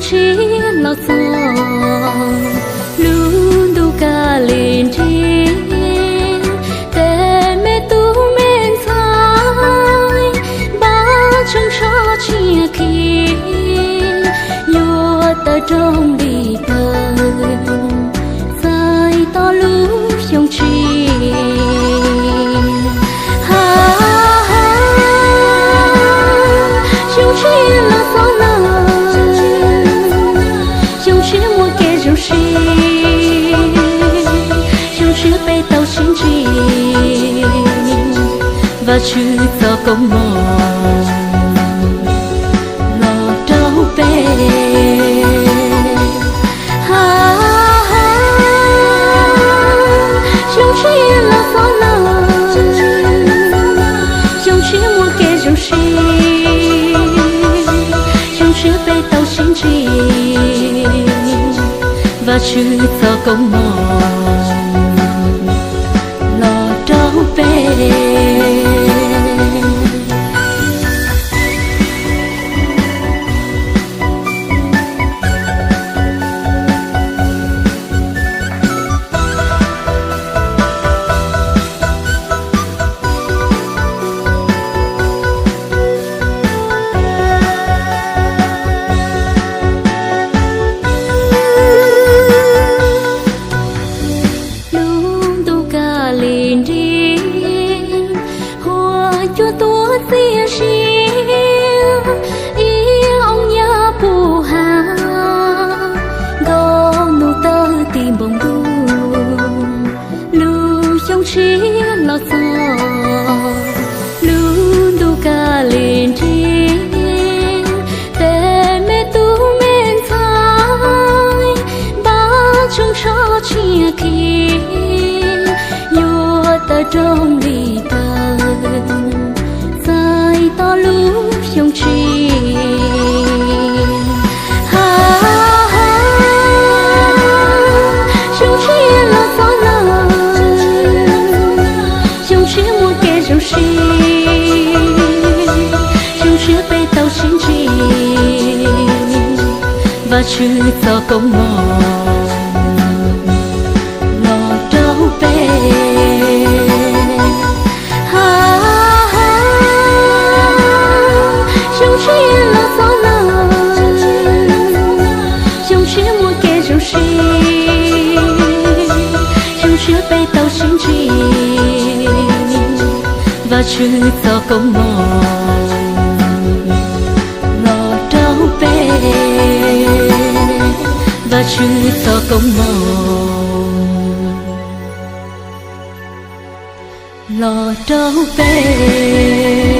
Tshiab los txog lub ntuj Kalis nrig, tej me tub me ntxhais npaj tshoob tsho tshiab khi, yuav tawm rooj li tawm txais tos lub xyoo tshiab. Ha ha, xyoo tshiab los txog lawm, xyoo tshiab muaj kev zoo siab, xyoo tshiab peb tau sib ntsib, Vajtswv txoj koob hmoov los rau peb. Ha ha, xyoo tshiab los txog lawm, xyoo tshiab muaj kev zoo siab, xyoo tshiab peb tau sib ntsib, Vajtswv txoj koob hmoov los rau peb. Lub ntuj Kalis nrig, huab cua tuaj txias siab, ib oob nyab puv hav, nkaus ntuj tawg ti npoo ntuj. Lub xyoo tshiab los txog, lub ntuj Kalis nrig, tej me tub me ntxhais npaj tshoob tsho tshiab khi, yuav tawm rooj li tawm txais tos lub xyoo tshiab. Ha ha, xyoo tshiab los txog lawm, xyoo tshiab muaj kev zoo siab, xyoo tshiab peb tau sib ntsib, Vajtswv txoj koob hmoov los rau peb. Ha ha, xyoo tshiab los txog lawm, xyoo tshiab muaj kev zoo siab, xyoo tshiab peb tau sib ntsib, Vajtswv txoj koob hmoov los rau peb. Vajtswv txoj koob hmoov los rau peb.